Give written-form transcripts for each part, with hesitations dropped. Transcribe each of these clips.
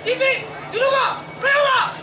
Titi, Diluga, Prayoga.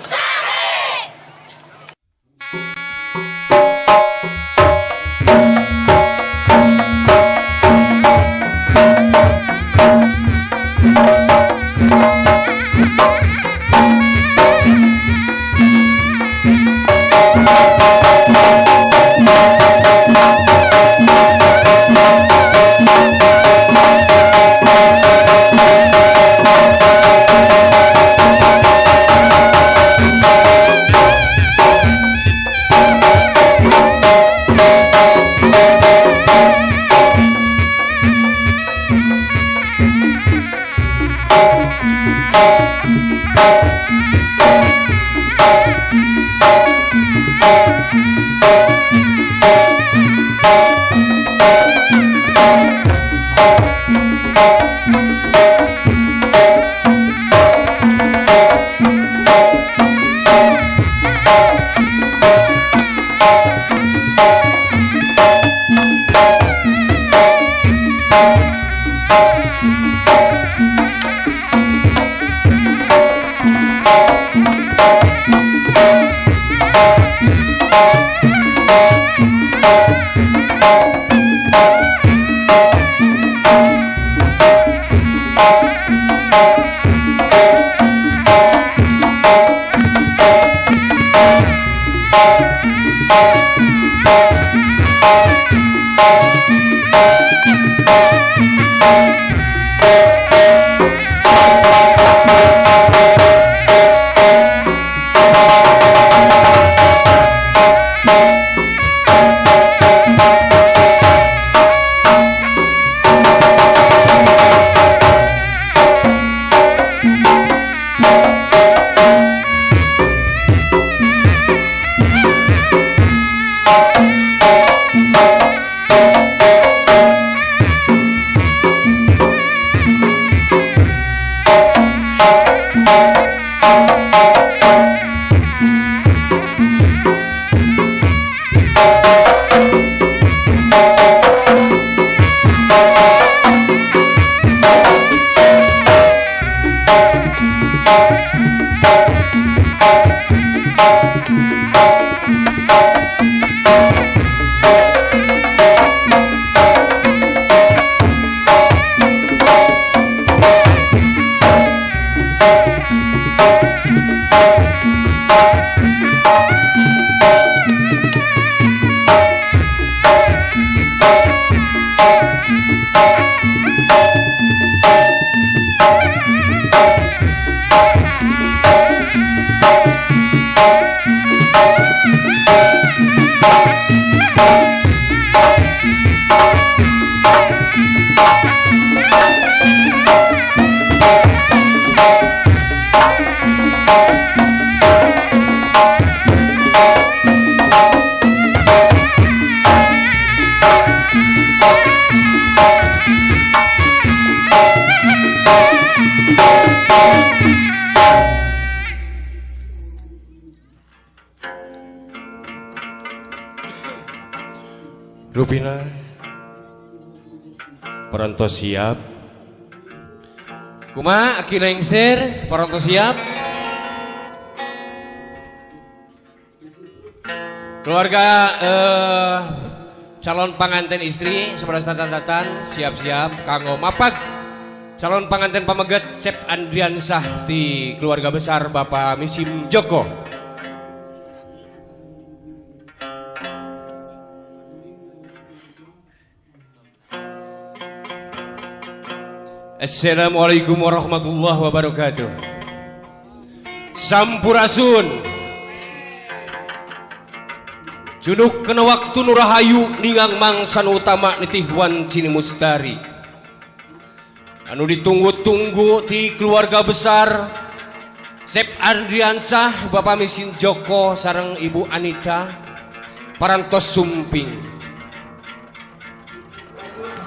Rupina parantos siap. Kuma aki lengser parantos siap. Keluarga calon panganten istri sebelas tatan-tatan siap-siap kanggo mapag calon panganten pameget Cep Andriansah di keluarga besar Bapak Misim Joko. Assalamualaikum warahmatullahi wabarakatuh. Sampurasun. Junuk kena waktu nurahayu ningang mangsan utama nitihwan Cini Mustari. Anu ditunggu-tunggu di keluarga besar Sep Andriansah, Bapak Misin Joko sareng Ibu Anita parantos sumping.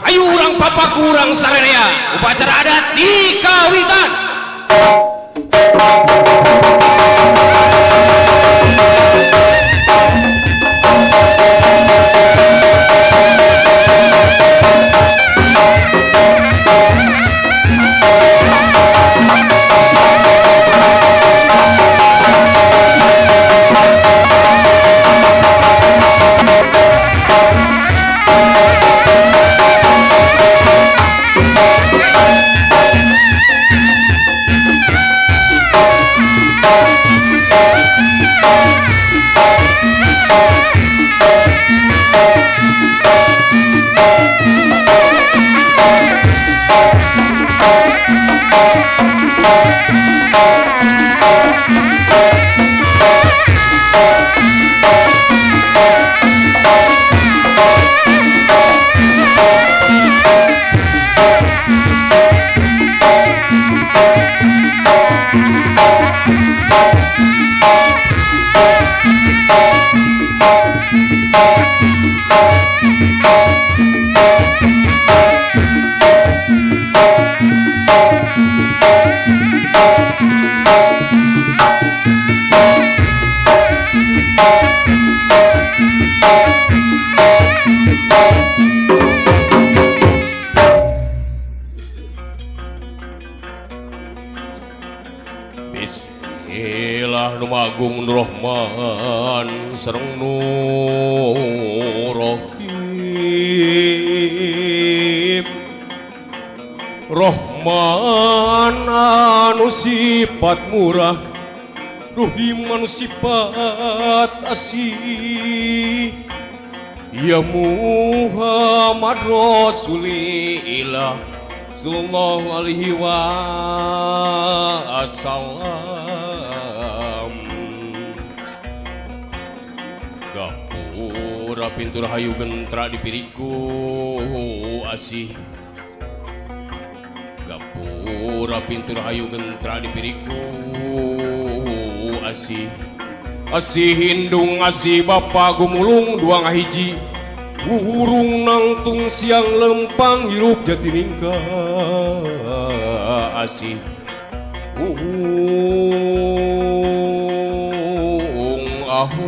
Ayo urang papa kurang sarerea upacara adat di kawitan. Bismillahirrahmanirrahim. Rahman sareng Nurrohim. Rahman anu sifat murah, Rahim anu sifat asih. Ya Muhammad Rasulillah sallallahu alaihi wasallam. Gapura pintu rahayu gentra dipiriku asih. Gapura pintu rahayu gentra dipiriku asih. Asih hindung asih bapa gumulung dua ngahiji. Urung nangtung siang lempang hirup jati ningka asih. Ung ahung.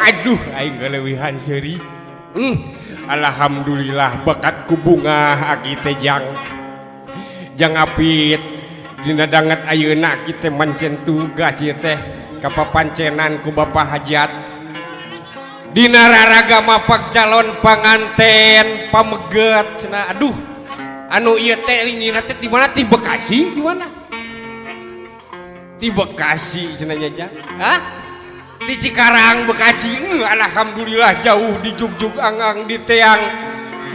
Aduh aing kaleuwihan seuri. Alhamdulillah bakat ku bunga aki teh jang. Jang apit dina danget ayeuna ki teh mancen tugas ieu teh kapapancenan ku Bapak Hajat. Dina raraga mapak calon panganten pameget cenah. Aduh anu ieu teh nyina teh di mana, ti Bekasi di mana? Ti Bekasi cenah nya jang. Hah? Di Cikarang Bekasi. Alhamdulillah jauh di jugjug angang di teang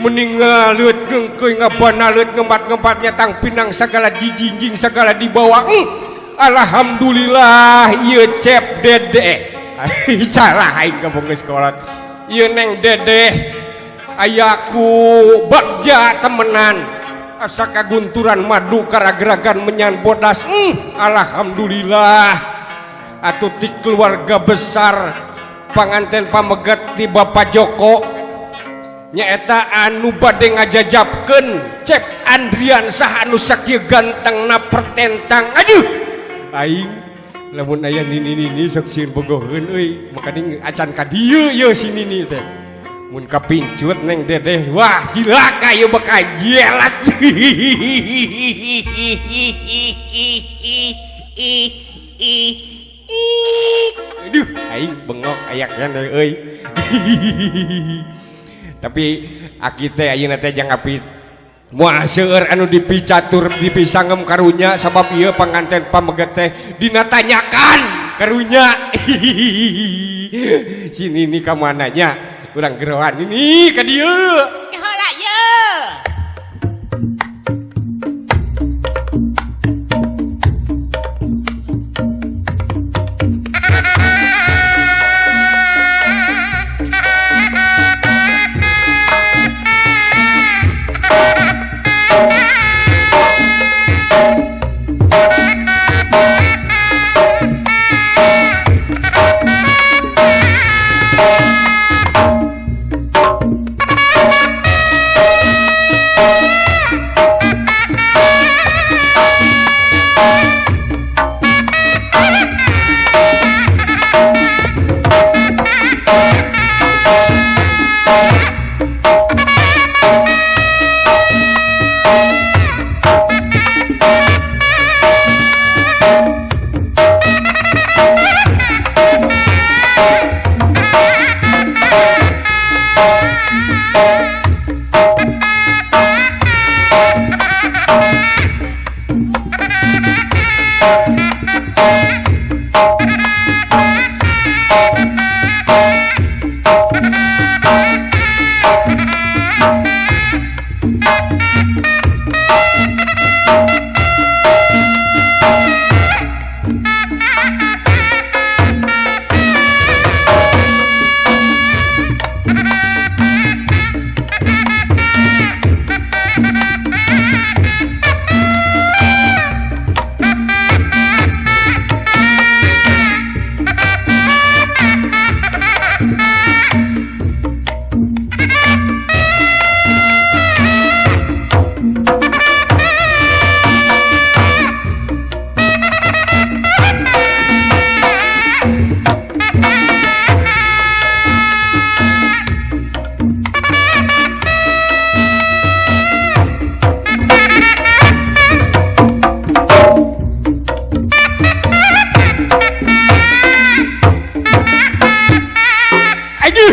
meninggal leut geungkeuy ngabana leut ngembat-ngembat nyatang pinang segala jijingjing segala dibawa. Alhamdulillah ieu Cep Dede. Salah aing kampung geus kolot. Ieu Neng Dede aya ku bagja temenan asa kagunturan madu karageragan menyan bodas. Alhamdulillah atuh ti keluarga besar panganten pameget ti Bapak Joko nyaeta anu bade ngajajabkeun Cep Andriansah anu sakieu gantengna pertentang. Aduh aing lamun aya nini-nini sok sieun bogoheun euy, makaning acan ka dieu ieu si nini teh. Mun kapincut Neng Dedeh, wah cilaka ieu bakal jelas. Aduh, aing bengok aya keneh euy. Tapi aki teh ayeuna teh jang Apit moal seueur anu dipicatur dipisangem karunya sabab ieu panganten pameget teh dina tanyakan karunya. Sini nih ka mananya urang geroan ini ka dieu. Heula ye. Aduh,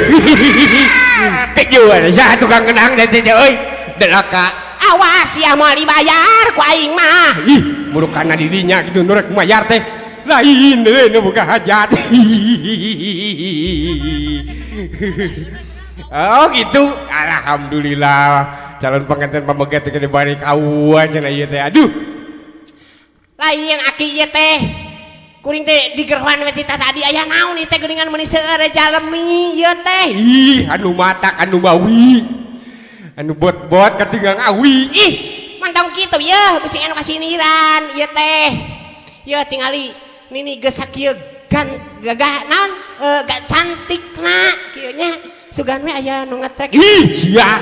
tukang kenang dan teh euy. Delaka. Awas ya moal dibayar ku aing mah. Ih, murukana di dinya kitu nu rek mayar teh. Lain euy nu boga hajat. Oh gitu. Alhamdulillah calon pengantin pameget teh dibari kawan cenah ieu teh. Aduh. Lain aki ieu teh. Kuring teh digerwan we ti tadi aya naon ieu teh geuningan meuni seueur jalemi ieu teh. Ih, anu matak anu bawi. Anu bot-bot katinggang awi. Ih, mantap kitu yeuh bisi anu kasiniran ieu teh. Yeuh tingali nini geus sakieu gan gagah naon gak cantikna kieu nya sugan we aya nu ngetrek. Ih, sia.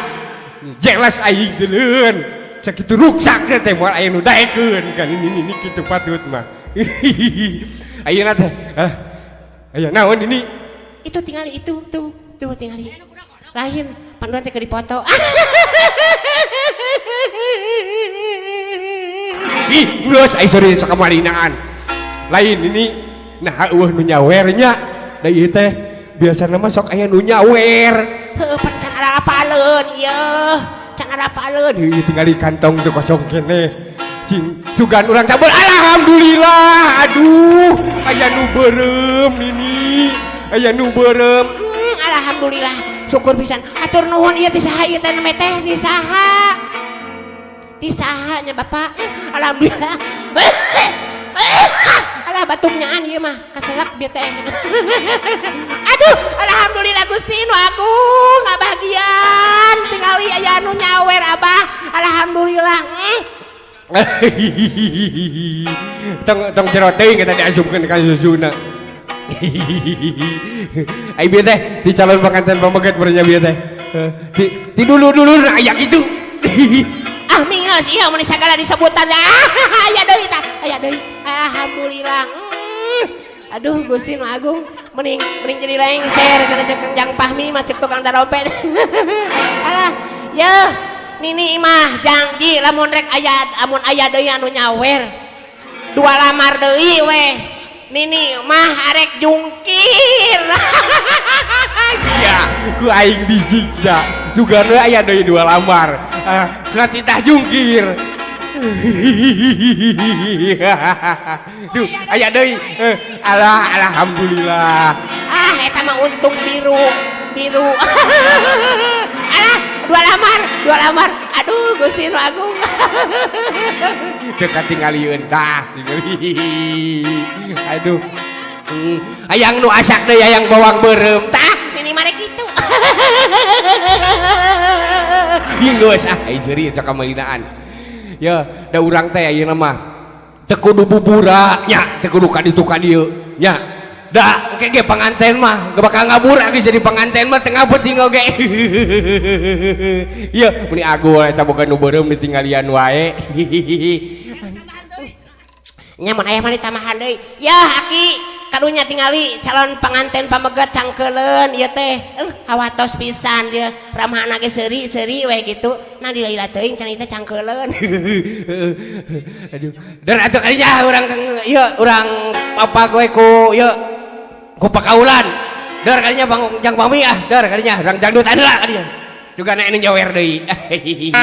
Jelas aing deuleun. Sakitu ruksak teh moal aya nu daekeun kan ini ini kitu patut mah. Ayeuna teh aya naon ini? Itu tingali itu tuh tuh tingali. Lain panduan teh keur dipoto. Ih, geus ai sore sakamalinaan. Lain ini nah eueuh nu nyawernya. Da ieu teh biasana mah sok aya nu nyawer. Heueuh pan can ada apaleun ieu. Can ada apaleun. Heueuh tingali kantong teu kosong keneh. Cing sugan urang cabul. Alhamdulillah. Aduh, aya nu beureum ini. Aya nu beureum. Alhamdulillah. Syukur pisan. Atur nuhun ieu teh saha ieu teh name teh ti saha? Ti saha nya Bapak? Alhamdulillah. Alah batuknyaan ieu mah kaselak bieu teh. Aduh, alhamdulillah Gusti nu agung ngabagian tingali aya anu nyawer Abah. Alhamdulillah. Tong tong jero teuing eta diasupkeun ka susuna. Ai bieu teh di calon pengantin pameget berenya bieu teh. Ti dulu-dulu aya kitu. Ah mingeus ieu mun sagala disebutan. Aya deui tah, aya deui. Alhamdulillah. Aduh Gusti nu agung, mending mending jadi lengser cenah cek Jang Fahmi mah cek tukang tarompet. Alah, yeuh Nini mah janji lamun rek aya lamun aya deui anu nyawer. Dua lamar deui weh. Nini mah arek jungkir. Iya, ku aing dijigja. Sugan we aya deui dua lamar. Ah, cenah titah jungkir. Duh, aya deui. Alah, alhamdulillah. Ah, eta mah untung biru, biru. Alah, dua lamar, dua lamar. Aduh, Gusti nu agung. Teu katingalieun tah, tingali. Aduh. Hayang nu asak deui hayang bawang beureum tah. Nini mah rek kitu. Geus ah, ai seuri cok kamalinaan. Ya, da urang teh ayeuna mah teu kudu bubura nya, teu kudu ka ditu ka dieu nya. Da engke ge panganten mah gak bakal ngabur geus jadi panganten mah teu ngabeuting oge. Ieu meni agul eta boga nu beureum ditinggalian wae. Nya mun aya mah ditambahan deui. Yah aki, kadunya tingali calon panganten pameget cangkeuleun ieu teh. Hawatos pisan ieu. Ramahna ge seuri-seuri we gitu. Nah dilila teuing cenah teh cangkeuleun. Aduh. Dan atuh kalinya urang ieu urang papa gue ku ieu ku pakaulan. Dar kalinya bang jang pami ah, dar kalinya urang dangdutan heula kalinya. Sugana anu nyawer deui.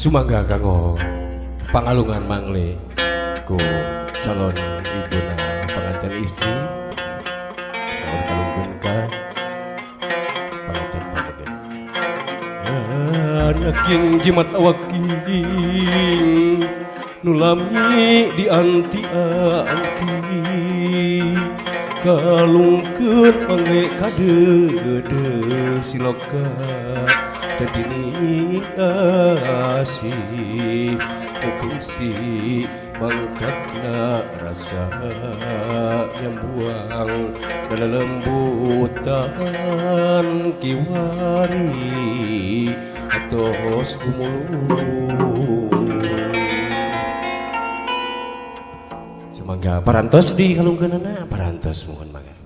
Sumangga kanggo pangalungan mangle ku calon ibuna pengantin istri kanggo dikalungkeun ka pengantin pameget. Anak yang jimat awaking nu lami dianti-anti kalungkeun mangle kadeudeuh siloka tetini asih kungsi mangkakna rasa nyambuang dalembutan kiwari atos gumulung. Sumangga parantos di kalungkeunana parantos mohon mangga.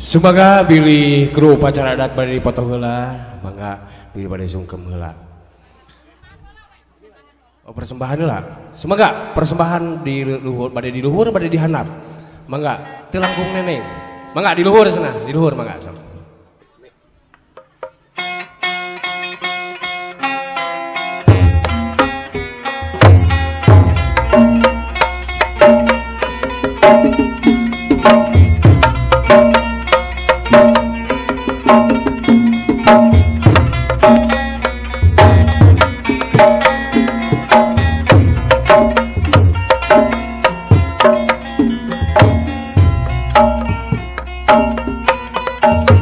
Sumangga bilih kru upacara adat bade dipoto heula, mangga bilih bade sungkem heula. Oh, persembahan heula. Sumangga persembahan di luhur, bade di luhur bade di handap. Mangga teu langkung neneng. Mangga di luhur cenah, di luhur mangga sok. Thank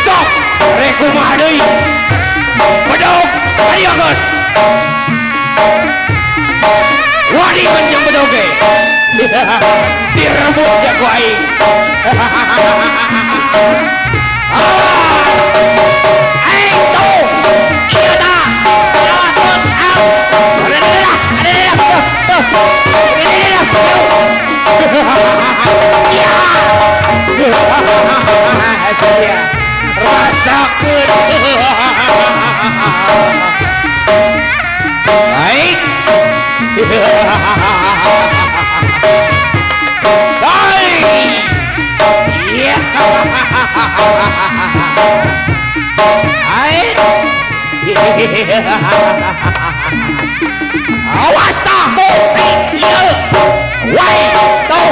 Sok rek kumaha deui bedog hayangkeun wani jeung bedog ge direbut jago aing. Awas aing tuh ieu tah awas au rasakeun baik. Baik. Iya. Baik. Awas tah tuh. Iya. Wai tuh.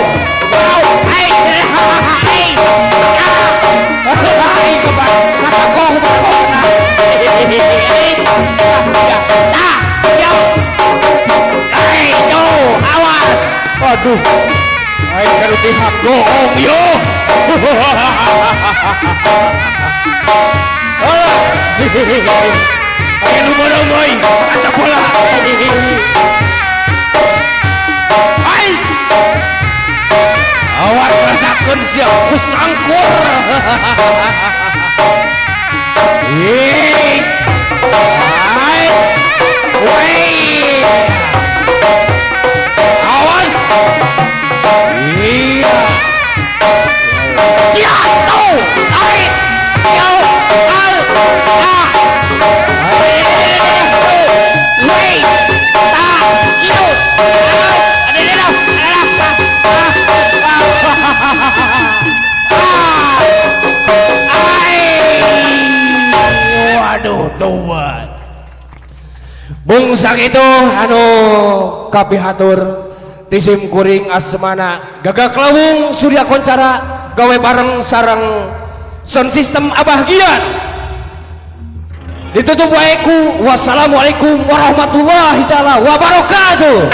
Wow. Ai. Ai. Ai kebat. Kata kong awas. Aduh. Aing kudu pihak goong yo. Alah. Aya nu bodong euy, kata bola. Ai. Awas rasakeun sia ku sangkur. Hei. Ai. Wei. Awas. Iya. Jatuh. Ai. Yo. Al. A. Wei. Ta. Yo. Waduh, tobat. Bungsak itu anu kapihatur tisim kuring asmana gagak lawung Surya Koncara gawe bareng sareng sound system Abah Gian. Ditutup wae ku wassalamualaikum warahmatullahi taala wabarakatuh.